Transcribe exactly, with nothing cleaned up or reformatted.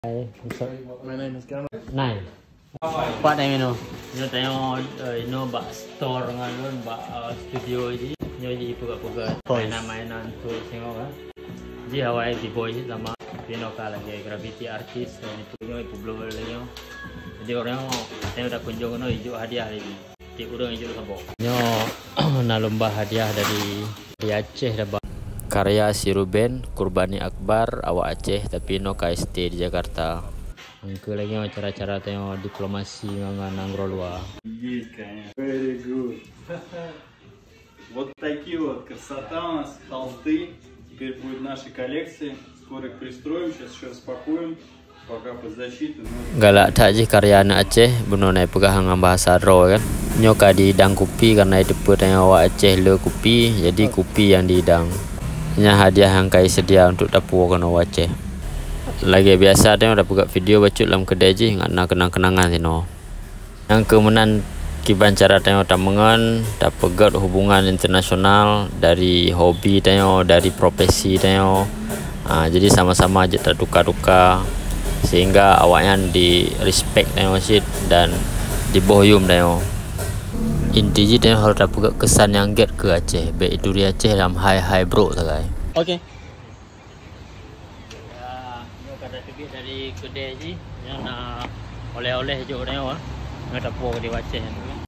Hai, what's up? My name is Cameron. Nai. Pat nyang inoe. Nyoe tanyoe, eh, inoe bak store ngon lôn, bak, eh, studio jih. Nyoe jih peugah-peugah mainan-mainan tu tengok, eh. Jih awai B-boy cit sama. Tapi nyoe ka lagèe graffiti artist, dan itu nyoe ipeubloe lé nyoe. Jadi orang nyoe, tanyoe takunjung nyoe ijok hadiah lagi. Tiep ureueng ijok saboh. Nyoe na lôn ba hadiah dari, dari Aceh dah ba. Karya si Ruben, Kurbani Akbar, awak Aceh, tapi nyoe ka stay di Jakarta. Engkeu lagèe nyoe cara-cara tanyoe diplomasi ngon, ngon nanggroe luwa. Офигеть, конечно. Very good. Вот такие вот, красота у нас, холсты. Теперь будет нашей коллекции. Скоро их пристроим, сейчас ещё распакуем. Пока под защитой, но Galak that jih karya aneuk Aceh, bunoe na ipeugah ngon bahasa droe kan. Nyoe ka diidang kupi karena iteupeue tanyoe awak Aceh le kupi, jadi kupi nyang diidang. Nyan hadiah nyang ka iseudia untuk tapuwoe keunoe u Aceh. Lagèe biasa tanyoe tapeugöt video bacut lam keudè jih ngat na keunang-keunangan sinoe. Nyang keu meunan kiban cara tanyoe tameungon, tapeugöt hubungan internasional dari hobi tanyoe, dari profesi tanyoe. Ah, jadi sama-sama jeuet tatuka-tuka sehingga awaknyan di-respect tanyoe cit dan diboh yum tanyoe. Inti jih tanyoe harôh tapeugöt keusan nyang gèt keu Aceh, bèk ituri Aceh lam hai-hai brôk sagai. Oke. Ya, nyoe ka teubiet dari keudè jih, nyoe na oleh-oleh jok nyoe, ah. Nyoe tapuwoe di Aceh nyoe.